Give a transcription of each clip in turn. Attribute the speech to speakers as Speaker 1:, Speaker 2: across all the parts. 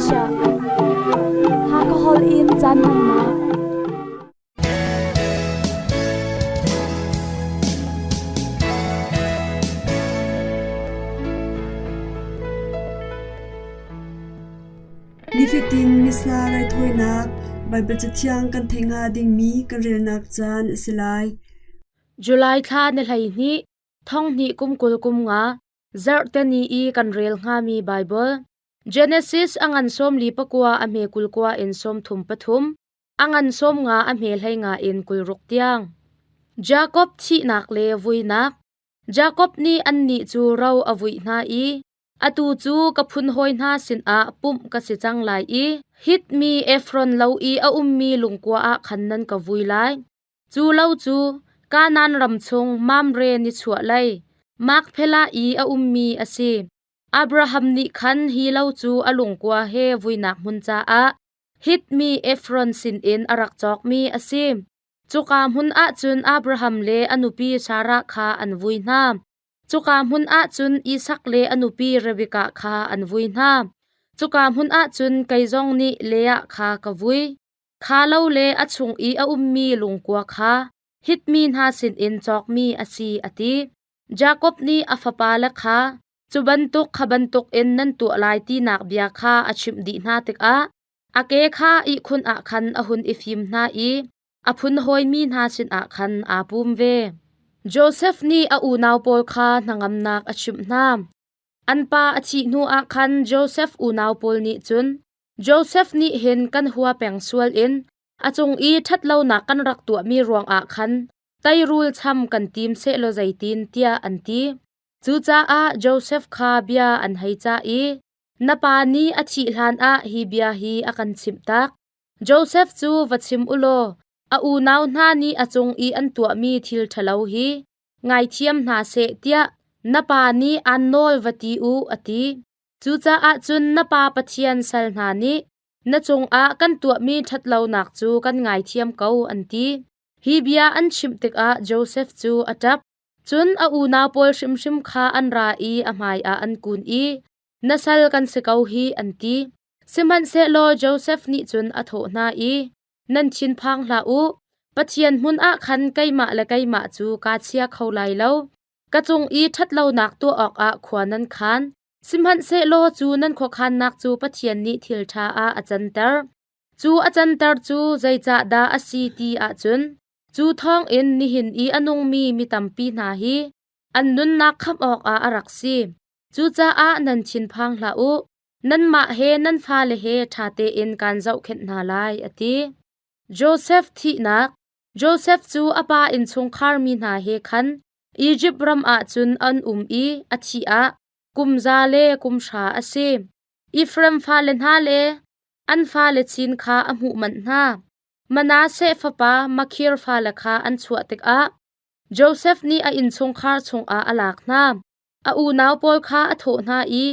Speaker 1: Asia. Hakha holh in caan hmannak.
Speaker 2: Nifatin Missa raithawinak Baibal Cathiang kan theih hnga dingmi kan relnak caan a si lai.
Speaker 3: July thla ni 12, thong hnih kum 20 kum nga, zarhteni i kan rel hngami Baibal Genesis a ngan 44 a hme 29 in 33, a ngan 50 a hme 15 in 60 tiang. Jakob thihnak le vuinak. Jakob nih annih cu ro a vuih hna i atu cu ka phun hawi hna sinah pumh ka si cang lai i Hit mi Efron lo i a ummi lungkua ah khan nan ka vui lai. Cu lo cu Kanaan ram chung Mamre nichuahlei Makphelah i a ummi a si. Abraham nih khan hi lo cu a lungkua he vuinak hmun caah Hit mi Efron sinin a rak cawkmi a si. Cuka hmun ah cun Abraham le a nupi Sarah kha an vui hna. Cuka hmun ah cun Isak le a nupi Rebekah kha an vui hna. Cuka hmun ah cun kei zong nih Leah kha ka vui. Kha lo le a chung i a ummi lungkua kha Hit mi hna sinin cawkmi a si, a ti. Jakob nih a fapale kha cu bantuk kha bantukin nan tuah lai tinak bia kha a chimh dih hna tikah a ke kha ihkhun ah khan a hun i fim hna i a phun hawimi hna sinah khan aa pum ve. Josef nih a unau pawl kha hnangamnak a chimh hna. An pa a thih hnuah khan Josef unau pawl nih cun Josef nih hin kan hua peng sual in a cung i ṭhatlonak kan rak tuahmi ruangah khan teirul cham kan tim sehlaw zeitin tiah an ti. Cucaah Josef kha bia an hei cah i, Na pa nih a thih hlanah hi bia hi a kan chimh tak. Josef cu va chim u law a unau hna nih a cung i an tuahmi thil ṭhalo hi ngaithiam hna seh tiah na pa nih aan nawl va ti u, a ti. Cucaah cun na pa Pathian sal hna nih na cungah kan tuahmi ṭhatlonak cu kan ngaithiam ko, an ti. Hi bia an chimh tikah Josef cu a ṭap. Cun a unau pawl hrimhrim kha an ra i a hmaiah an kun i, Na sal kan si ko hih, an ti. Sihmanhsehlaw Josef nih cun a thawh hna i, Nan thinphang hlah u. Pathian hmun ah khan keimah le keimah cu kaa chia kho lai lo. Ka cung i ṭhatlonak tuah awkah khua nan khan. Sihmanhsehlaw cu nan khuakhannak cu Pathian nih thil ṭha ah a canter. Cu a canter cu zeicahdah a si ti ahcun, cu thawngin nihin i a nungmi mi tampi hna hi an nunnak khamh awkah a rak si. Cucaah nan thinphang hlah u. Nanmah he nan fale he ṭha tein kaan zohkhenh hna lai, a ti. Josef thihnak. Josef cu a pa innchungkhar mi hna he khan Izipt ram ah cun an um i a thih ah kum za le kum hra a si. Efraim fale hna le an fale chin kha a hmuh manh hna. Manasseh fapa Makhir fale kha an chuah tikah Josef nih a innchungkhar chungah a lak hna. A unau pawl kha a thawh hna i,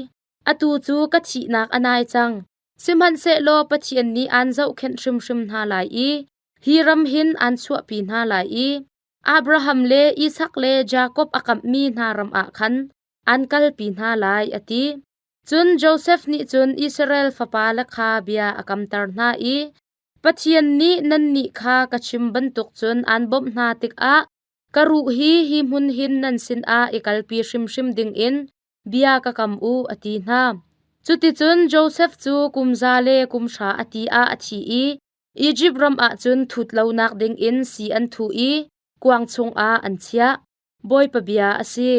Speaker 3: Atu cu ka thihnak a nai cang. Sihmanhsehlaw Pathian nih aan zohkhenh hrimhrim hna lai i hi ram hin aan chuahpi hna lai i Abraham le Isak le Jakob a kamhmi hna ram ah khan aan kalpi hna lai, a ti. Cun Josef nih cun Israel fapale kha bia a kamter hna i, Pathian nih nannih kha ka chim bantuk cun aan bawmh hna tikah ka ruh hi hi hmun hin nan sinah i kalpi hrimhrim dingin bia ka kam u, a ti hna. Cuticun Josef cu kum za le kum hra a ti ah a thi i Izipt ram ah cun thut lonak dingin si an thuh i kuang chungah an chiah. Bawipa bia a si.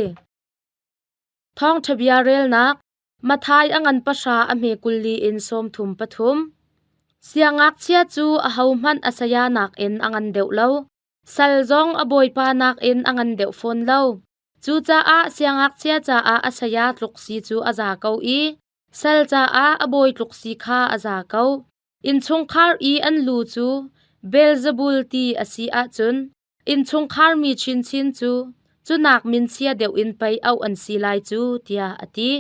Speaker 3: Thawngṭha bia relnak Matthai a ngan pahra a hme 24 in 33. Siangngakchia cu ahohmanh a saya nakin a ngan deuh lo. Sal zong a bawipa nakin a ngan deuh fawn lo. Cucaah siangngakchia caah a saya tluk si cu a za ko i sal caah a bawi tluk si kha a za ko. Innchungkhar i an lu cu Beelzebul ti a si ahcun innchungkhar mi chinchin cu cunak min chia deuh in pei auh an si lai cu, tiah a ti.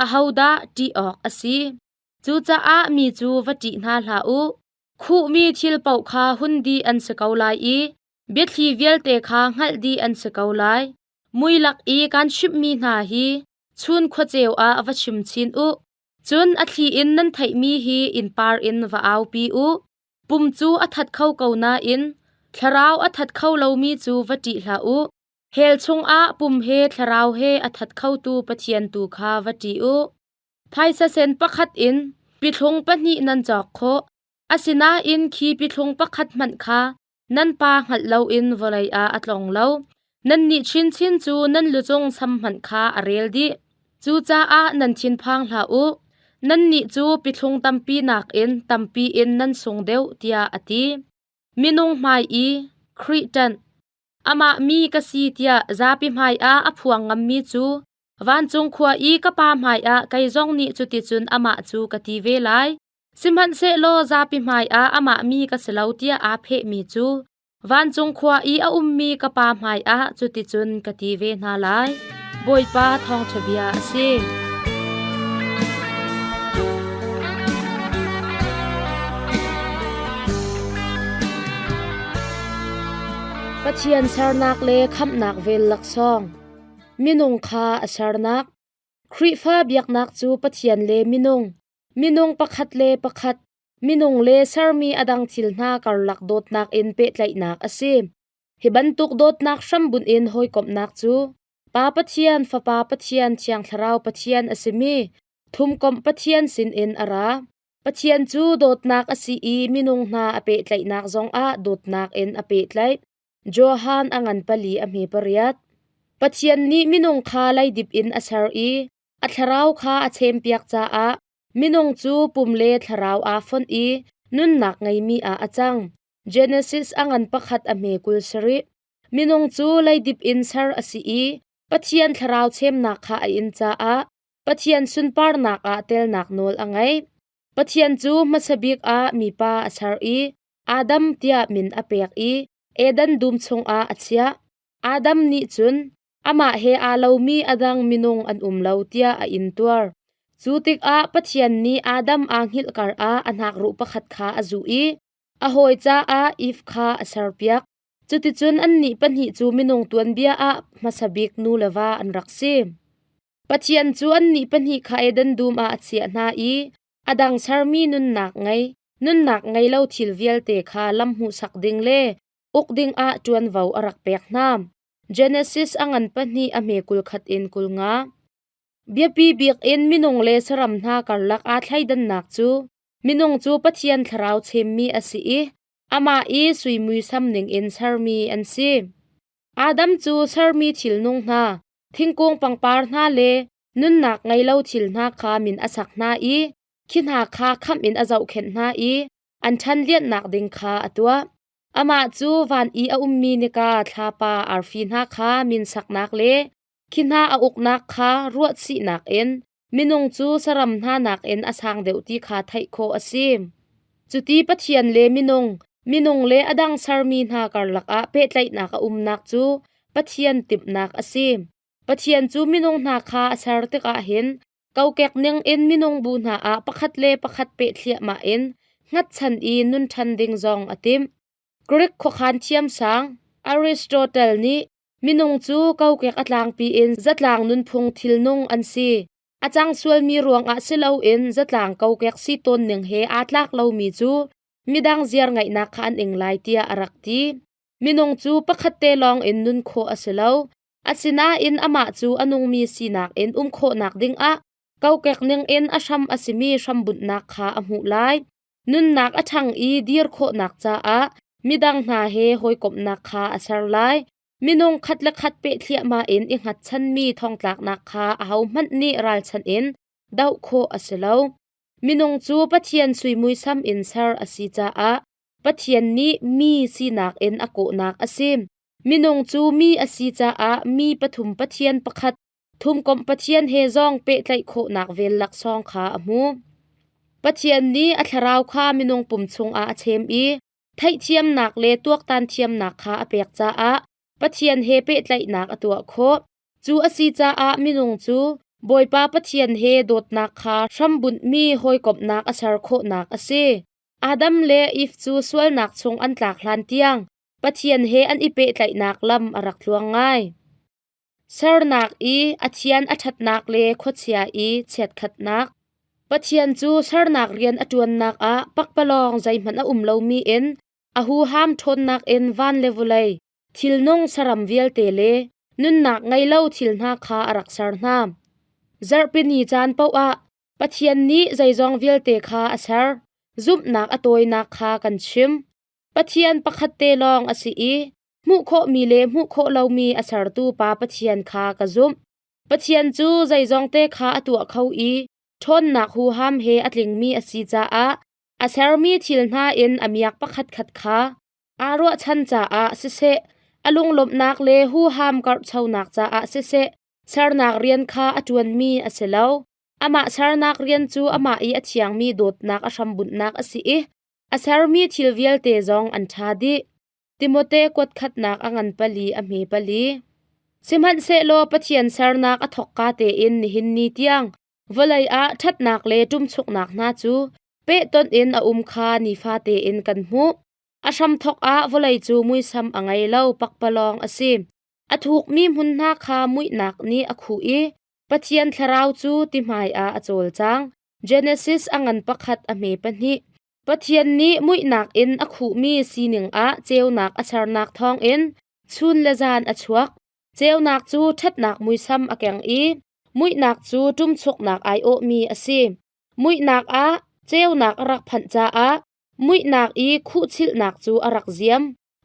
Speaker 3: Ahodah ṭih awk a si? Cucaah mi cu va ṭih hna hlah u. Khuhmi thil paoh kha hun dih an si ko lai i biathli vialte kha hngalh dih an si ko lai. Mui lak i kaan chimhmi hna hi chun khuaceu ah va chim chin u. Cun a thli in nan theihmi hi innpar in va aupi u. Pum cu a that kho ko nain thlarau a that kho lomi cu va ṭih hlah u. Hell chungah pum he thlarau he a that khotu Pathian tu kha va ṭih u. Phaisa sen pakhat in pithlung pahnih nan cawk khawh. Asinain khi pithlung pakhat hmanh kha nan pa hngalh loin vawlei ah a tlong lo. Nannih chinchin cu nan lucung sam hmanh kha a rel dih. Cucaah nan thinphang hlah u. Nannih cu pithlung tampi nakin tampi in nan sung deuh, tiah a ti. Minung hmai i Khrih ṭanh. Amah mi ka si tiah zapi hmaiah a phuang ngammi cu vancung khua i ka Pa hmaiah kei zong nih cuticun amah cu ka ti ve lai. Sihmanhsehlaw zapi hmaiah amah mi ka si lo tiah aa phehmi cu vancung khua i a ummi ka Pa hmaiah cuticun ka ti ve hna lai. Bawipa thawngṭha bia a si. Pathian sernak le khamhnak vel laksawng. Minung kha a sernak. Khrihfa biaknak cu Pathian le minung, minung pakhat le pakhat, minung le sermi a dang thil hna karlak dawtnak in pehtlaihnak a si. Hi bantuk dawtnak hrambunh in hawikomhnak cu Pa Pathian, Fapa Pathian, Thiang Thlarau Pathian a simi thumkomh Pathian sinin a ra. Pathian cu dawtnak a si i minung hna a pehtlaihnak zongah dawtnak in a pehtlaih. Johan a ngan pali a hme pariat. Pathian nih minung kha leidip in a ser i a thlarau kha a chempiak caah minung cu pum le thlarau aa fonh i nunnak ngeimi ah a cang. Genesis a ngan pakhat a hme 27. Minung cu leidip in ser a si i Pathian thlarau chemnak kha a in caah Pathian sunparnak ah telnak nawl a ngei. Pathian cu hmasa bik ah mipa a ser i Adam tiah min a pek i Eden dum chungah a chiah. Adam nih cun amah he aa lomi a dang minung an um lo tiah a intuar. Cu tikah Pathian nih Adam aa hngilh karah a hnakruh pakhat kha a zuh i a hawi caah Eve kha a serpiak. Cuticun annih pahnih cu minung tuanbia ah hmasa bik nu le va an rak si. Pathian cu annih pahnih kha Eden dum ah a chiah hna i a dang sermi nunnak ngei, nunnak ngei lo thil vialte kha lam hmuhsak ding le uk dingah ṭuanvo a rak pek hna. Genesis a ngan pahnih a hme 21 in 50. Biapi bik in minung le saram hna karlak aa thleidannak cu minung cu Pathian thlarau chemmi a si i amah i sui muisam ningin sermi an si. Adam cu sermi thilnung hna, thingkung pangpar hna le nunnak ngei lo thil hna kha min a sak hna i khi hna kha khamh in a zohkhenh hna i an ṭhanlianhnak ding kha a tuah. Amah cu van i a ummi nika, thlapa, arfi hna kha min saknak le khi hna a uknak kha ruahchihnak in minung cu saram hna nakin a sang deuh ti kha theih khawh a si. Cuti Pathian le minung, minung le a dang sermi hna karlak ah pehtlaihnak a umnak cu Pathian timhnak a si. Pathian cu minung hna kha a ser tikah hin kokek ningin minung bu hna ah pakhat le pakhat peh thliahmah in hngatchan i nun ṭhan ding zong a timh. Greek khuakhan thiamsang Aristotle nih minung cu kokek a tlangpi in zatlang nunphung thilnung an si. A cang sualmi ruangah si loin zatlang kokek si tawn ning he aa tlak lomi cu midang ziar ngaihnak kha an ing lai tiah a rak ti. Minung cu pakhat te lawng in nun khawh a si lo. Asinain amah cu a nungmi sinak in um khawhnak dingah kokek ningin a hram a simi hrambunhnak kha a hmuh lai. Nunnak a ṭhang i dir khawhnak caah midang hna he hawikomhnak kha a ser lai. Minung khat le khat peh thliahmah in i hngatchanmi thongtlaknak kha ahohmanh nih ralchanh in doh khawh a si lo. Minung cu Pathian sui muisam in ser a si caah Pathian nih mi sinak in a kawhnak a si. Minung cu mi a si caah mi pathum Pathian pakhat thumkomh Pathian he zong pehtlaih khawhnak vel laksawng kha a hmu. Pathian nih a thlarau kha minung pum chungah a chem i theihthiamnak le tuaktan thiamnak kha a pek caah Pathian he pehtlaihnak a tuah khawh. Cu a si caah minung cu Bawipa Pathian he dawtnak kha hrambunhmi hawikomhnak a ser khawhnak a si. Adam le Eve cu sualnak chung an tlak hlan tiang Pathian he an i pehtlaihnak lam a rak tluang ngai. Sernak i a thian a ṭhatnak le khuachia i chiatkhatnak. Pathian cu sernak rian a ṭuannak ah pakpalawng zeihmanh a um lomi in a huham ṭhawnnak in van le vawlei, thilnung saram vialte le nunnak ngei lo thil hna kha a rak ser hna. Zarhpini caan paoh ah Pathian nih zeizong vialte kha a ser. Zumhnak a tawinak kha kan chim. Pathian pakhat te lawng a si i hmuh khawhmi le hmuh khawh lomi a sertu Pa Pathian kha ka zumh. Pathian cu zeizong te kha a tuah kho i ṭhawnnak huham he a tlingmi a si caah a sermi thil hna in a miak pakhatkhat kha aa ruahchan caah siseh, a lunglawmhnak le huham karhchonak caah siseh, sernak rian kha a ṭuanmi a si lo. Amah sernak rian cu amah i a thiangmi dawtnak a hrambunhnak a si i a sermi thil vialte zong an ṭha dih. Timote kuatkhatnak a ngan pali a hme pali. Sihmanhsehlaw Pathian sernak a thawkka tein nihin ni tiang vawlei ah ṭhatnak le ṭumchuknak hna cu pehtonh in a um kha nifate in kan hmuh. A hramthawk ah vawlei cu muisam a ngei lo pakpalawng a si. A thukmi hmun hna kha muihnak nih a khuh i Pathian thlarau cu ti hmaiah a cawlcang. Genesis a ngan pakhat a hme pahnih. Pathian nih muihnak in a khuhmi sining ah ceunak a sernak thawngin chun le zan a chuak. Ceunak cu ṭhatnak muisam a keng i muihnak cu ṭumchuknak aiawhmi a si. Muihnak ah ceunak a rak phanh caah muihnak i khuhchilhnak cu a rak ziam.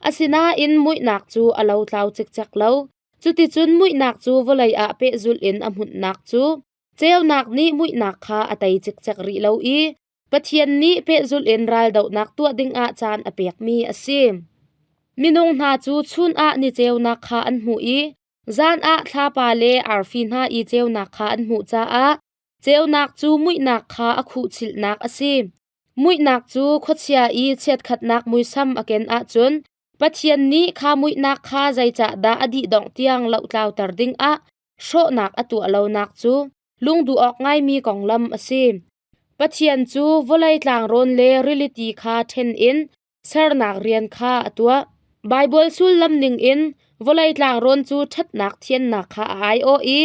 Speaker 3: Asinain muihnak cu a lotlau cikcek lo. Cuticun muihnak cu vawlei ah pehzulh in a hmunhnak cu ceunak nih muihnak kha a tei cikcek rih lo i Pathian nih pehzulh in raldohnak tuah dingah caan a pekmi a si. Minung hna cu chun ah ni ceunak kha an hmuh i zan ah thlapa le arfi hna i ceunak kha an hmuh caah ceunak cu muihnak kha a khuhchilhnak a si. Muihnak cu khuachia i chiatkhatnak muisam a ken ahcun Pathian nih kha muihnak kha zeicahdah a dihdongh tiang lohtlauter dingah hrawhnak a tuah lonak cu lungduh awk ngaimi konglam a si. Pathian cu vawlei tlangrawn le rili ti kha ṭhen in sernak rian kha a tuah. Baibal sullam ningin vawlei tlangrawn cu ṭhatnak thiannak kha a aiawh i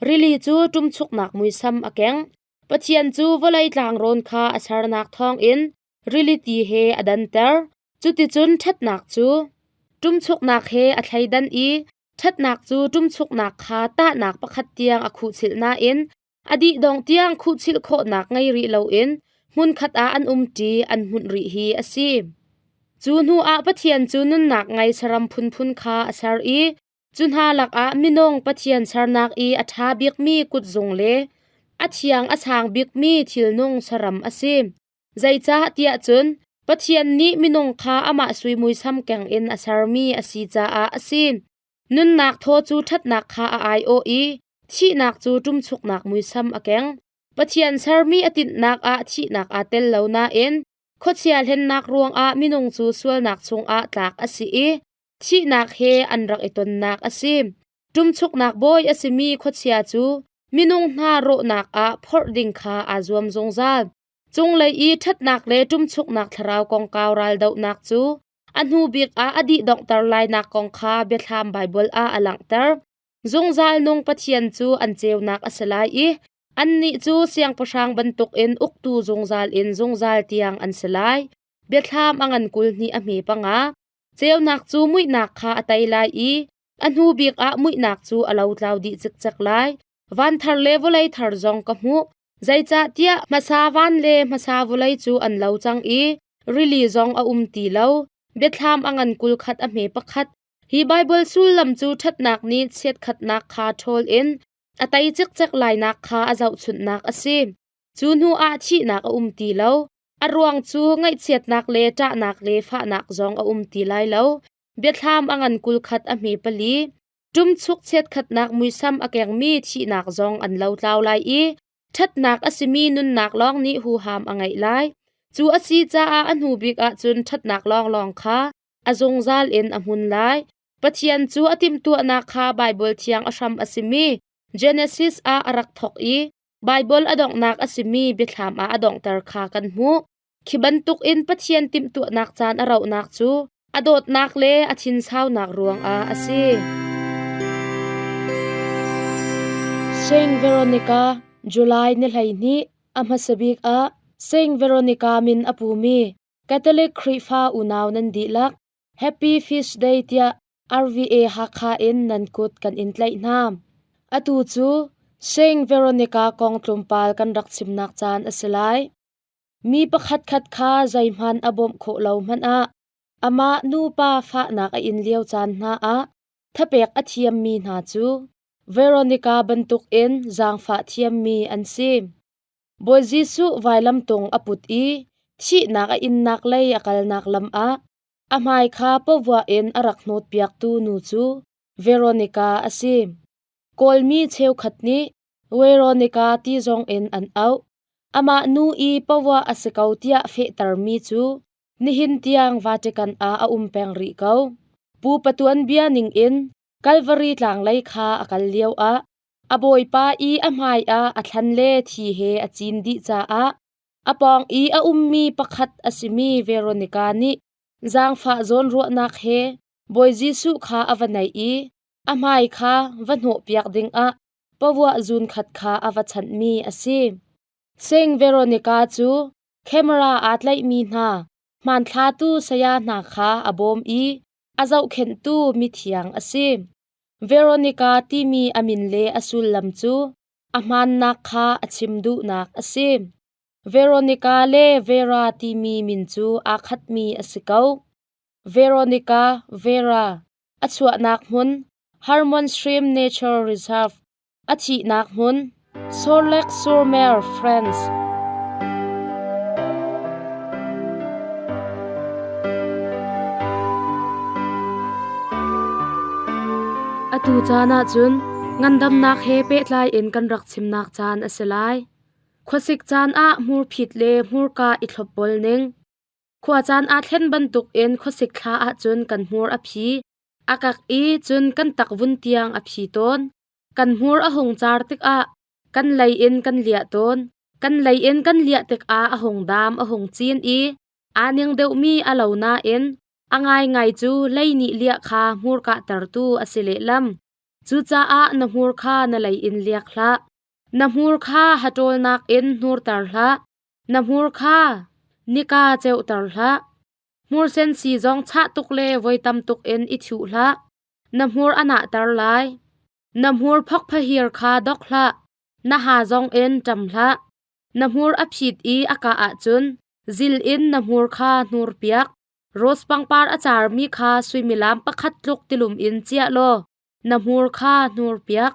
Speaker 3: rili cu ṭumchuknak muisam a keng. Pathian cu vawlei tlangrawn kha a sernak thawngin rili ti he a danter. Cuticun ṭhatnak cu ṭumchuknak he a thleidan i ṭhatnak cu ṭumchuknak kha tahnak pakhat tiang a khuhchilh nain a dihdongh tiang khuhchilh khawhnak ngei rih loin hmunkhat ah an umṭi an hmunh rih hi a si. Cu hnuah Pathian cu nunnak ngei saram phunphun kha a ser i cu hna lakah minung Pathian sernak i a ṭha bikmi kutzung le a thiang a sang bikmi thilnung saram a si. Zeicah tiah cun Pathian nih minung kha amah sui muisam keng in a sermi a si caah a si. Nunnak thaw cu ṭhatnak kha a aiawh i thihnak cu ṭumchuknak muisam a keng. Pathian sermi a tinhnak ah thihnak aa tel lo nain khuachia hlennak ruangah minung cu sualnak chungah tlak a si i thihnak he an rak i tonnak a si. Ṭumchuknak bawi a simi khuachia cu minung hna rawhnak ah phorh ding kha aa zuam zungzal. Cunglei i ṭhatnak le ṭumchuknak thlarau kongkau raldohnak cu a hnu bik ah a dihdonghter lainak kong kha Biathlam Baibal ah a langhter. Zungzal nung Pathian cu an ceunak a si lai i annih cu siangpahrang bantukin uktu zungzal in zungzal tiang an si lai. Biathlam a ngan 22 a hme panga. Ceunak cu muihnak kha a tei lai i a hnu bik ah muihnak cu a lotlau dih cikcek lai. Van thar le vawlei thar zong ka hmuh. Zeicahtiah hmasa van le hmasa vawlei cu an lo cang i rili zong a um ti lo. Biathlam a ngan 21 a hme pakhat. Hi Baibal sullam cu ṭhatnak nih chiatkhatnak kha ṭhawl in a tei cikcek lainak kha a zohchunhnak a si. Cu hnu ah thihnak a um ti lo. A ruang cu ngaihchiatnak le ṭahnak le fahnak zong a um ti lai lo. Biathlam a ngan 21 a hme pali. Ṭumchuk chiatkhatnak muisam a kengmi thihnak zong an lotlau lai i ṭhatnak a simi nunnak lawng nih huham a ngeih lai. Cu a si caah a hnu bik ahcun ṭhatnak lawnglawng kha a zungzal in a hmun lai. Pathian cu a timhtuahnak kha Baibal thiang a hram a simi Genesis ah a rak thawk i Baibal a donghnak a simi Biathlam ah a donghter kha kan hmuh. Khi bantukin Pathian timhtuahnak caan a rauhnak cu a dawtnak le a thinsaunak ruangah a si. Saint Veronica, July ni 12, A hmasa bik ah Saint Veronica min a pumi Catholic Khrihfa unau nan dihlak Happy Feast Day tiah RVA Hakha in nan kut kan in tlaih hna. Atu cu Saint Veronica kong tlawmpal kan rak chimnak caan a si lai. Mi pakhatkhat kha zeihmanh a bawmh khawh lo hmanh ah amah nupa fahnak a in lio caan hna ah thapek a thiammi hna cu Veronica bantukin zaangfah thiammi an si. Bawi Jesuh vailamtung a put i thihnak a innak lei a kalnak lam ah a hmai kha pavuah in a rak hnawtpiaktu nu cu Veronica a si. Kawlmi cheukhat nih Veronica ti zongin an auh. Amah nu i pavuah a si ko tiah fehtermi cu nihin tiang Vatican ah a um peng rih ko. Pupa tuanbia ningin Kalvari tlang lei kha a kal lioah a bawipa i a hmaiah a thlan le thi he a cin dih caah a pawng i a ummi pakhat a simi Veronica nih zaangfah zawnruahnak he Bawi Jesuh kha a va naih i a hmai kha va hnawhpiak dingah pavuah zunkhat kha a va chanhmi a si. Saint Veronica cu camera aa tlaihmi hna hmanthlatu saya hna kha a bawm i a zohkhenhtu mithiang a si. Veronica timi a min le a sullam cu a hmaannak kha a chim duhnak a si. Veronica le Vera timi min cu aa khatmi a si ko. Veronica Vera a chuahnak hmun Hermon Stream Nature Reserve a thihnak hmun Soulac-sur-Mer, France. Atu caan ahcun ngandamnak he pehtlai in kan rak chimnak caan a si lai. Khuasik caan ah hmurphit le hmurka i thlopbol ning. Khua caan aa thlen bantuk in khuasik thla ahcun kan hmur a phi, a kak i cun kan takvun tiang a phi tawn. Kan hmur a hung car tikah kan lei in kan liah tawn. Kan lei in kan liah tikah a hung dam a hung cin i aa ning deuhmi a lo nain a ngaingai cu lei nih liah kha hmurka tertu a si lehlam. Cucaah na hmur kha na lei in liak hlah. Na hmur kha haṭawlnak in hnurter hlah. Na hmur kha nika ceuter hlah. Hmursen si zong chah tuk le voi tam tuk in i thuh hlah. Na hmur a nahter lai. Na hmur phokphahir kha dok hlah. Na ha zong in ṭam hlah. Na hmur a phit i a kah ahcun zil in na hmur kha hnurpiak. Rose pangpar a carmi kha suimilam pakhat tluk tilum in ciah law na hmur kha hnurpiak.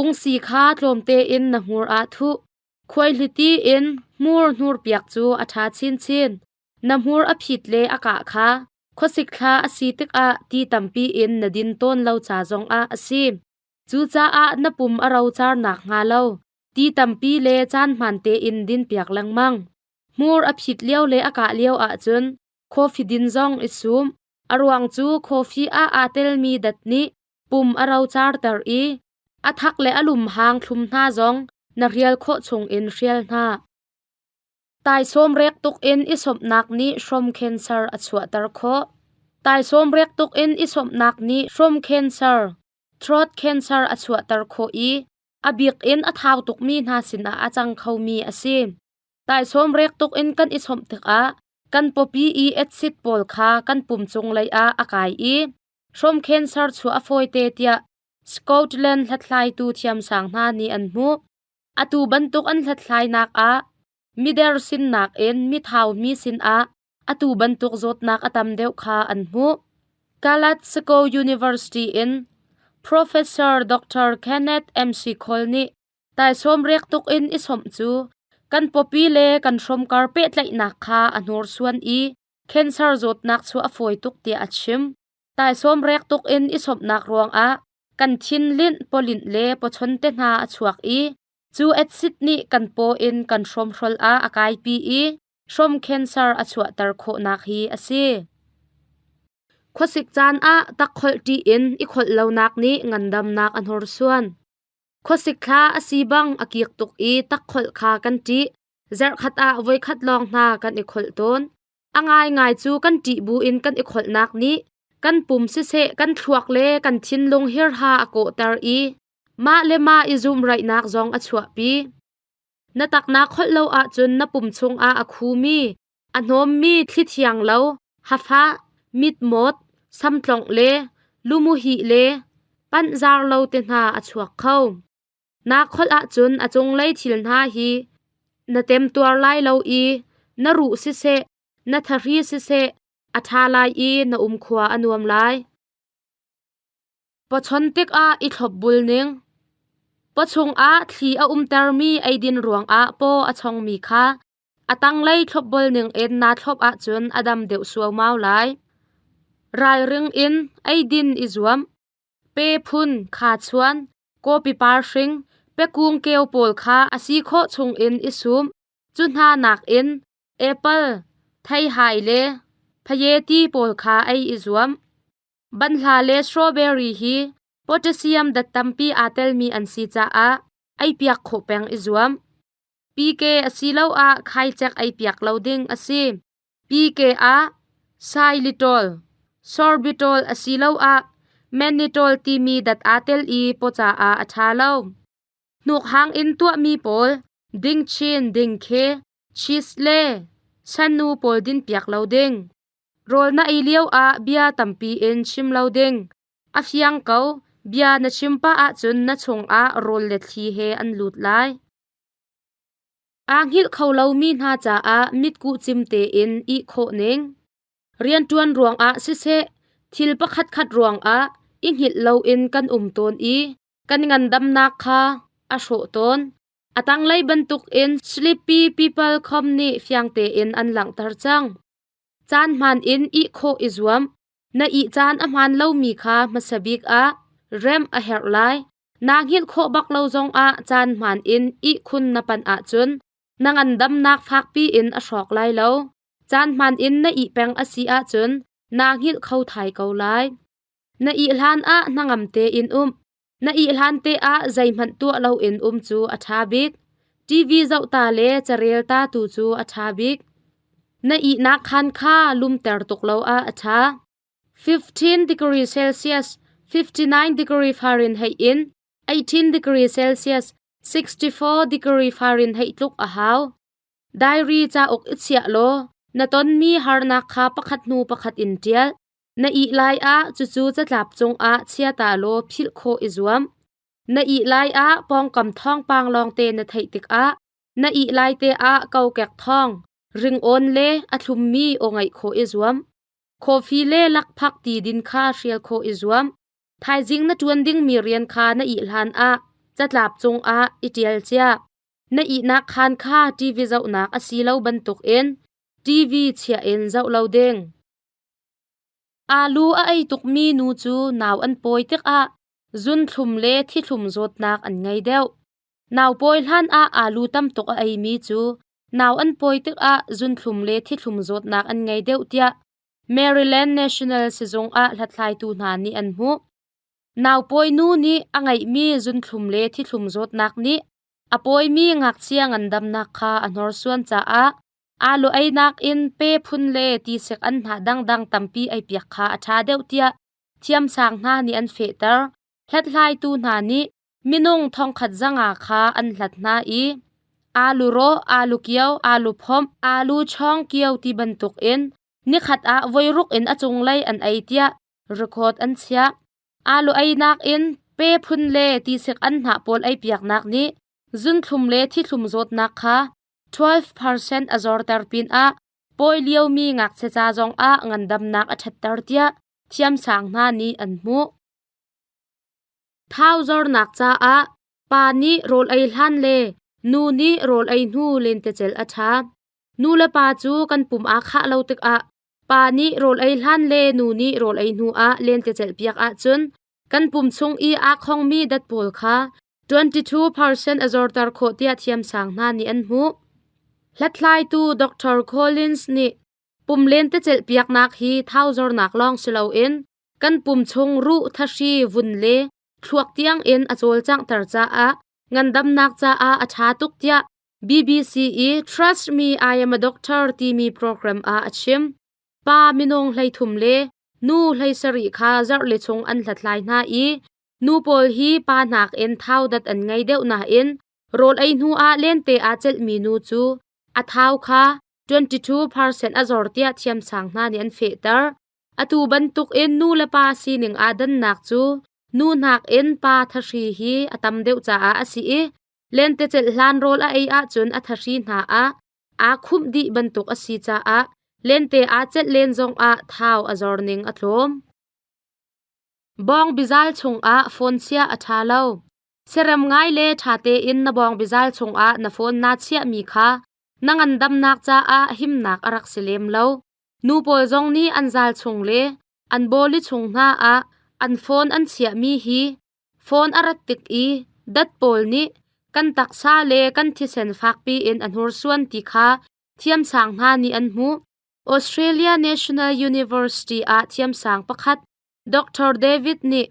Speaker 3: Ungsi kha tlawmte in na hmur ah thuh. Khuaihliti in hmur hnurpiak cu a ṭha chinchin. Na hmur a phit le a kah kha khuasik thla a si tikah ti tampi in na din tawn lo ca zongah a si. Cucaah na pum a rocar nakhnga lo ti tampi le caan hmaan tein dinpiak lengmang. Hmur a phit lio le a kah lio ahcun coffee din zong i sum. A ruang cu coffee ah aa telmi dat nih pum a rocarter i a thak le a lum hang thlum hna zong na hrial khawh chungin hrial hna. Taisawm rek tuk in i sawmhnak nih hrom cancer a chuahter khawh. Taisawm rek tuk in i sawmhnak nih hrom cancer, throat cancer a chuahter khawh i a bik in a thau tukmi hna sinah a cang khomi a si. Taisawm rek tuk in kan i sawmh tikah kan pawpi i acid pawl kha kan pum cung lei ah a kai i hrom cancer chuah a fawite tiah Scotland hlathlaitu thiamsang hna nih an hmuh. Atu bantuk an hlathlainak ah mider sinnak in mithaumi sinah atu bantuk zawtnak a tam deuh kha an hmuh. Glasgow University in Professor Dr. Kenneth MC Cole nih taisawm rek tuk in i sawmh cu kan pawpi le kan hrawmkar pehtlaihnak kha a hnursuan i cancer zawtnak chuah a fawi tuk tiah a chim. Taisawm rek tuk in i sawmhnak ruangah kan thinlinh, pawlinh le pawchon te hna a chuak i cu acid nih kan paw in kan hrawmhrol ah a kaipi i hrom cancer a chuahter khawhnak hi a si. Khuasik caan ah takkholh ṭih in i kholh lonak nih ngandamnak a hnorsuan. Khuasik thla a si bang a kik tuk i takkholh kha kan ṭih. Zarhkhat ah voikhat lawng hna kan i kholh tawn. A ngaingai cu kan ṭih buin kan i kholhnak nih kan pum siseh kan thluak le kan thinlung hirha a kawhter i mah le mah i zumraihnak zong a chuahpi. Na tak naa kholh lo ahcun na pum chungah a khumi, a hnawmmi thli thiang lo, hafah, mitmawt, samtlongh le lumuhih le panhzar lo te hna a chuak kho. Naa kholh ahcun a cunglei thil hna hi na temtuar lai lo i na ruh siseh, na thahri siseh a ṭha lai i na umkhua a nuam lai. Pawchawn tikah i thlopbul ning. Pawchung ah thli a umtermi eidin ruangah paw a chongmi kha a tanglei thlopbul ning in naa thlop ahcun a dam deuh suaumau lai. Ralring in eidin i zuam. Pe phun, khachuan, kawpi par hring, pekung keu pawl kha a si khawh chungin i sum. Cu hna nakin apple, theihai le phayeti pawl kha ei i zuam. Banhla le strawberry hi potassium dat tampi aa telmi an si caah eipiak khawh peng i zuam. PK asiloah khaicek eipiak lo ding a si. PK ah xylitol, sorbitol asiloah mannitol timi dat aa tel i paw caah a ṭha lo. Hnuk hang in tuahmi pawl dingchin, dingkhe, cheese le sanu pawl dinpiak lo ding. Rawl na ei lioah bia tampi in chim lo ding. A fiang ko, bia na chim pah ahcun na chungah rawl le thli he an lut lai. Aa hngilh kho lomi hna caah mitkuh cim tein ih khawh ning. Rianṭuan ruangah siseh, thil pakhatkhat ruangah i hngilh loin kan um tawn i kan ngandamnak kha a hrawh tawn. A tanglei bantukin Sleepy People Com nih fiang tein an langhter cang. Caan hmaan in ih khawh i zuam. Na ih caan a hmaan lomi kha hmasa bik ah remh a herh lai. Naa hngilh khawh bak lo zongah caan hmaan in ihkhun na panh ahcun na ngandamnak fakpi in a hrawk lai lo. Caan hmaan in na ih peng a si ahcun naa hngilh kho thai ko lai. Na ih hlan ah hnangam tein um. Na ih hlan te ah zeihmanh tuah loin um cu a ṭha bik. TV zoh ta le carel ta tu cu a ṭha bik. Na ihnak khaan kha lumter tuk lo ah a ṭha. 15 degree Celsius, 59 degree Fahrenheit in 18 degree Celsius, 64 degree Fahrenheit tluk a hau. Diary cauk i chiah law na tonmi harnak kha pakhat hnu pakhat in ṭial. Na ih lai ah cucu catlap cungah chia ta law philh khawh i zuam. Na ih lai ah pawngkam thawngpang lawngte na theih tikah na ih lai te ah kokek thawng, ringawn le a thlummi aw ngaih khawh i zuam. Coffee le lakphak ti din kha hrial khawh i zuam. Thaizing na ṭuan dingmi rian kha na ih hlan ah catlap cungah i ṭial cia. Na ihnak khaan kha TV zohnak a si lo bantukin TV chiah in zoh lo ding. Aalu a ei tukmi nu cu nau an pawi tikah zunthlum le thithlum zawtnak an ngei deuh. Nau pawi hlanah aalu tam tuk a eimi cu nau an pawi tikah zunthlum le thithlum zawtnak an ngei deuh tiah Maryland National Sizung ah hlathlaitu hna nih an hmuh. Nau pawi nu nih a ngeihmi zunthlum le thithlum zawtnak nih a pawimi ngakchia ngandamnak kha a hnorsuan caah Aalu einak in pe phun le tisik an hnah dangdang tampi eipiak kha a ṭha deuh tiah thiamsang hna nih an fehter. Hlathlaitu hna nih minung thongkhat zanga kha an hlat hna i aalu rawh, aalu kio, aalu phomh, aalu chawng kio ti bantukin nikhat ah voiruk in a cunglei an ei tiah record an chiah. Aalu einak in pe phun le tisik an hnah pawl eipiaknak nih zunthlum le thithlum zawtnak kha 12% a zorter pinah pawi liomi ngakchia ca zongah ngandamnak a ṭhatter tiah thiamsang hna nih an hmuh. Thau zornak caah pa nih rawl ei hlan le nu nih rawl ei hnu lentecelh a ṭha. Nu le pa cu kan pum aa khah lo tikah pa nih rawl ei hlan le nu nih rawl ei hnu ah lentecelh piak ahcun kan pum chung i aa khongmi dat pawl kha 22% a zorter khawh tiah thiamsang hna nih an hmuh. Hlathlaitu Dr. Collins nih pum lentecelh piaknak hi thau zornak lawng si loin kan pum chung ruh, thahri, vun le thluak tiangin a cawlcanghter caah ngandamnak caah a ṭha tuk tiah BBC i Trust Me I Am a Doctor timi program ah a chim. Pa minung 33 le nu 17 kha zarh li chung an hlathlai hna i Nu pawl hi pa nakin thau dat an ngei deuh nain Rawl ei hnu ah lente aa celhmi nu cu a thau kha 22% a zor tiah thiamsang hna nih an fehter. Atu bantuk in nu le pa sining aa dannak cu nu nakin pa thahri hi a tam deuh caah a si i lentecelh hlan rawl a ei ahcun a thahri hna ah aa khumh dih bantuk a si caah lente aa celh len zongah thau a zor ning a tlawm. Bawng bizal chungah phone chiah a ṭha lo. Siarem ngai le ṭha tein na bawng bizal chungah na phone naa chiahmi kha na ngandamnak caah himnak a rak si lem lo. Nu pawl zong nih an zal chung le an bawli chung hna ah an phone an chiahmi hi phone a rat tik i dat pawl nih kan taksa le kan thisen fakpi in a hnursuan ti kha thiamsang hna nih an hmuh. Australia National University ah thiamsang pakhat Dr. David nih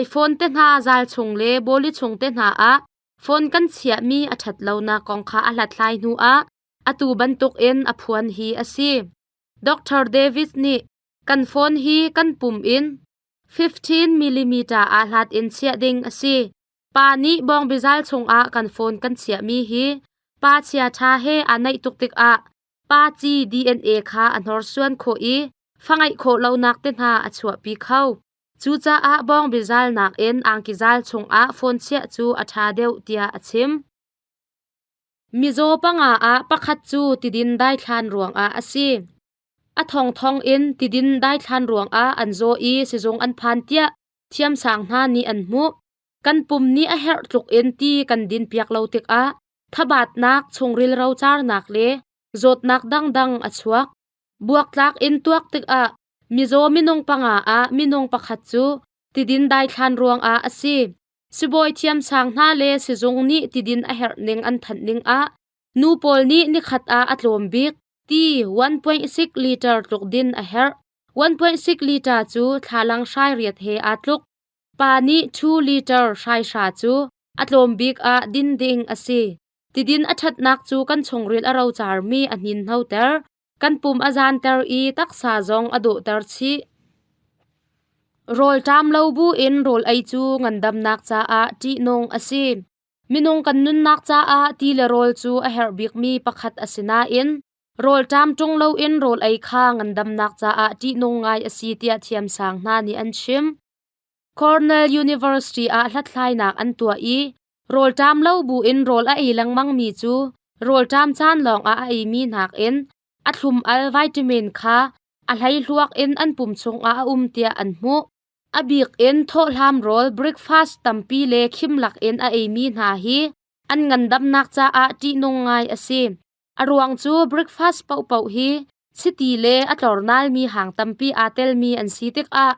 Speaker 3: iPhone te hna zal chung le bawli chung te hna ah phone kan chiahmi a ṭhat lonak kong kha a hlathlai hnu ah atu bantukin a phuan hi a si. Dr. David nih kan phone hi kan pum in 15 mm aa hlat in chiah ding a si. Pa nih bawngbizal chungah kan phone kan chiahmi hi pa chiaṭha he aa naih tuk tikah pa ci DNA kha a hnorsuan khawh i fa ngeih khawh lonak te hna a chuahpi kho. Cucaah bawngbizal nakin angkizal chungah phone chiah cu a ṭha deuh tiah a chim. Mizaw panga ah pakhat cu tidin daithlan ruangah a si. A thongthong in tidin daithlan ruangah an zaw i sizung an phan tiah thiamsang hna nih an hmuh. Kan pum nih a herh tluk in ti kan din piak lo tikah thabatnak, chungril rocarnak le zawtnak dangdang a chuak. Buaktlak in tuak tikah mizaw minung panga ah minung pakhat cu tidin daithlan ruangah a si. Sibawi thiamsang hna le sizung nih tidin a herh ning an thanh ning ah nu pawl nih nikhat ah a tlawm bik ti 1.6 liter tluk din a herh. 1.6 liter cu thlalang hrai riat he aa tluk. Pa nih 2 liter hrai hra cu a tlawm bik ah din ding a si. Tidin a ṭhatnak cu kan chungril a rocarmi a hninhnoter, kan pum a zanter i taksa zong a dawhter chih. Rawlṭam lo buin rawl ei cu ngandamnak caah ṭihnung a si. Minung kan nunnak caah ti le rawl cu a herh bikmi pakhat a si nain rawlṭam ṭung loin rawl ei kha ngandamnak caah ṭihnung ngai a si tiah thiamsang hna nih an chim. Cornell University ah hlathlainak an tuah i rawlṭam lo buin rawl a ei lengmangmi cu rawlṭam caan lawngah a eimi nakin a thlum-al vitamin kha a hleihluak in an pum chungah a um tiah an hmuh. A bik in thawhhlam rawl breakfast tampi le khim lakin a eimi hna hi an ngandamnak caah ṭihnung ngai a si. A ruang cu breakfast paohpaoh hi chiti le a tlornalmi hang tampi aa telmi an si tikah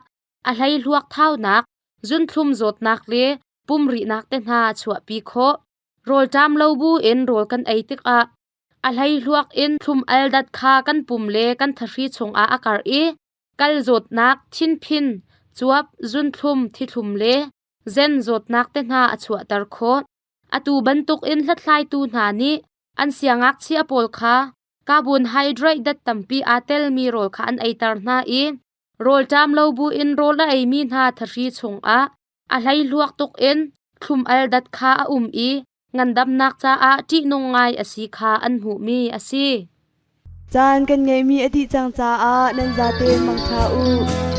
Speaker 3: a hleihluak thaunak, zunthlum zawtnak le pumrihnak te hna a chuahpi khawh. Rawlṭam lo bu in rawl kan ei tikah a hleihluak in thlum-al dat kha kan pum le kan thahri chungah a karh i kal zawtnak, thinphin, cuap, zunthlum, thithlum le zen zawtnak te hna a chuahter khawh. Atu bantukin hlathlaitu hna nih an siangngakchia pawl kha carbohydrate dat tampi aa telmi rawl kha an eiter hna i rawlṭam lo buin rawl a eimi hna thahri chungah a hleihluak tuk in thlum-al dat kha a um i ngandamnak caah ṭihnung ngai a si kha an hmuhmi a si.
Speaker 2: Caan kan ngeihmi a dih cang caah nan zate mangṭha u.